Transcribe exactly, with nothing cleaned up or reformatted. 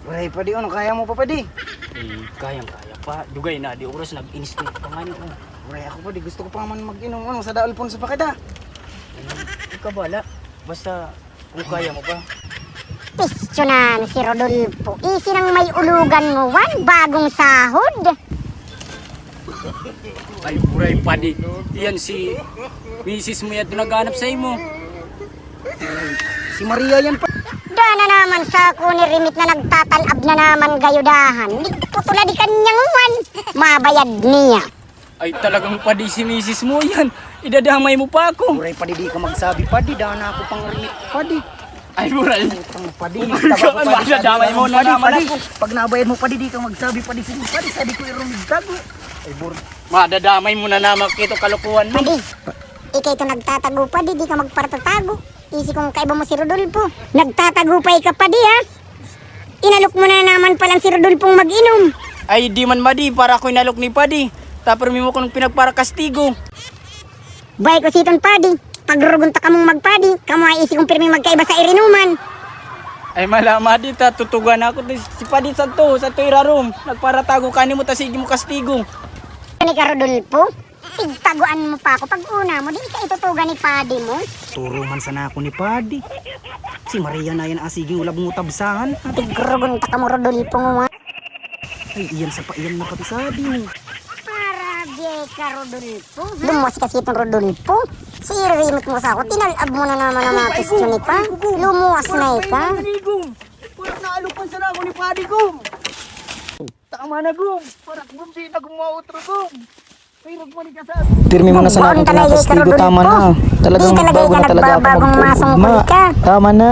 Pre, padi, ano, kaya mo pa, padi? Eh, kayang-kaya pa. Dugay na, di oras, nag-inis na pa nga, no. Pre, ako, padi, gusto ko pa man mag-inom, ano, sa Alfonso pa kita. Ikaw bala. Basta, kung kaya mo pa. Pistyonan si Rodolfo. Isi nang may ulugan mo, wan, bagong sahod. Ay, buray, padi. Yan si misis mo yan, naghanap sa imo. Si Maria yan, pa. Dana naman sa ako ni Rimit na nagtatalab na naman gayudahan. Di putula di kanyang uwan. Mabayad niya. Ay, talagang padi si misis mo yan. Idadamay mo pa ako. Buray, padi, di ka magsabi, padi. Dana ako pang Rimit, padi. Ay, buray. Putang padi. Ano, madadamay mo na naman ako. Pag nabayad mo, padi, di ka magsabi, padi. Sige, padi, sabi ko, irumig tago. Ay, bur- Madadamay mo na naman kito kalokohan mo. Padi, ikaw ito nagtatago, padi, di ka magpartatago. Isi kong kaiba mo si Rodolfo. Nagtatago pa ika, padi, ha? Inalok mo na naman palang si Rodolfong mag-inom. Ay, di man, madi, para ako inalok ni padi. Tapos mimo kong pinagparakastigo. Bay ko siton, padi. Pagrugon ta kamong magpadi, kamo ay isi kong pirmi magkaiba sa irinuman. Ay, mala, madi, ta, tutugan ako. Si padi santo, santo irarom. Nagparatago ka nimo, ta sige mo kastigo. Ani ka, Rodolfo? Pigtaguan mo pa ako. Pag una mo, di ka itutugan ni padi mo. Turo man sana ako ni padi. Si Maria na yan, asiging ulab mo tabsahan. Pigrugon ta kamo, Rodolfo, nga. Ay, iyan sa pa, iyan na pati sabi mo. Para di ka, Rodolfo, ha? Lumuwas kasi itong Rodolfo. Sirimot mo sa ako, tinalab mo na naman ang mga pistyon ni pa. Lumuwas na ika. Walang naalupan sana ako ni Padi, Gum. Tama na, Gum. Parang Gum, di na gumawa otro, Gum. Pirmi mo na sana ako. Pirmi mo na sana ako, Bongga talaga, tinatastigo, Rodolfo. Tama na. Talagang nagbago na talaga ako magtugma. Tama na.